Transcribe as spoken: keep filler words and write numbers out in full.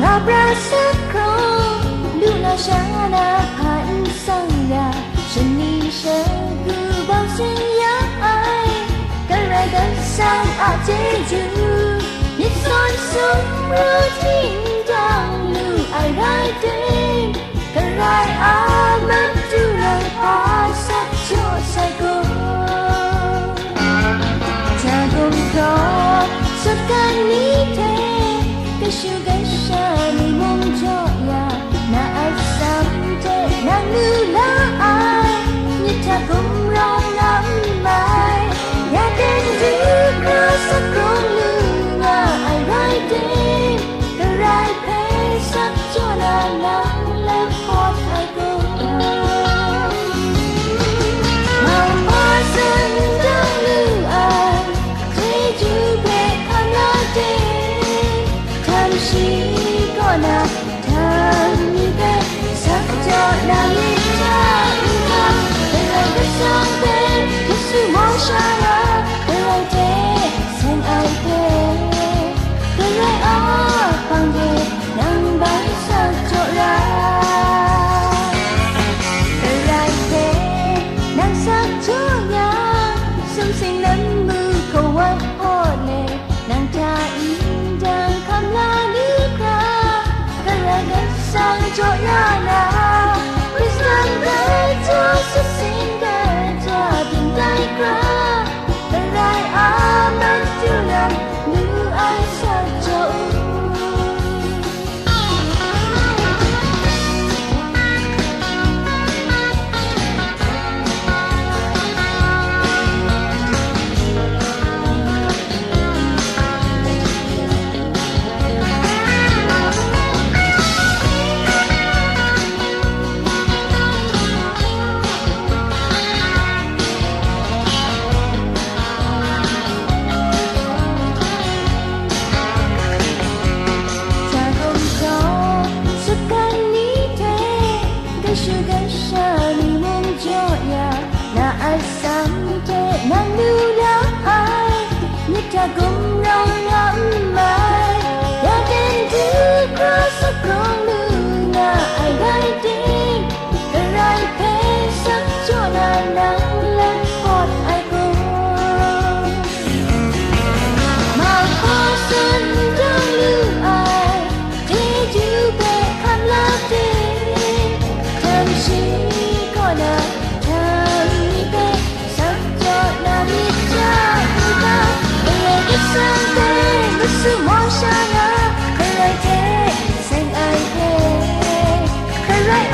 Ra pra sa hkraw, lu na sha na hpa n tsang ya, shani shagu bau seng ya ai, Karai Kasang a chyeju, myit sawn sumru htingdang lu ai rai tim, Karai a matu nang hpa sat jaw sai gaw. Hta gumhpraw sutgan ni hte kashu kasha ni mung jaw ya, na atsam hte nang lu la ai, myit hta gumrawng na n mai, ya ten du hkra sakrawng lu nga ai rai tim, Karai hpe sat jaw na nang lam hkawt ai gaw, mau hpa san dang lu ai, chyeju hpe hkam la de, htam shi kaw na, htam ni hpe sat jaw na myit hta n-ga, Karai Kasang hpe Yesu Mawsha na, Karai hte seng ai hte, Karai a hpang de nang bai sat jaw ra. Karai hte nang sat jaw yang, sumsing lamu kawan hpawt le, nang hta indang hkam la ni hkra, Karai Kasang jaw ya na, Hkristan gaja, sumsing gaja, byin tai hkra, Karai a matu lam lu ai sat jaw u. Hta gumhpraw sutgan ni hte kashu kasha ni mung jaw ya, na atsam hte nang lu la ai, myit hta gumrawng na n mai, ya ten du hkra sakrawng lu nga ai rai tim, Karai hpe sat jaw na nang lam hkawt ai gaw, mau hpa san dang lu ai, chyeju hpe hkam la de, htam shi kaw na, htam ni hpe sat jaw na myit hta n-ga, Karai Kasang hpe Yesu Mawsha na, Karai hte seng ai hte, Karai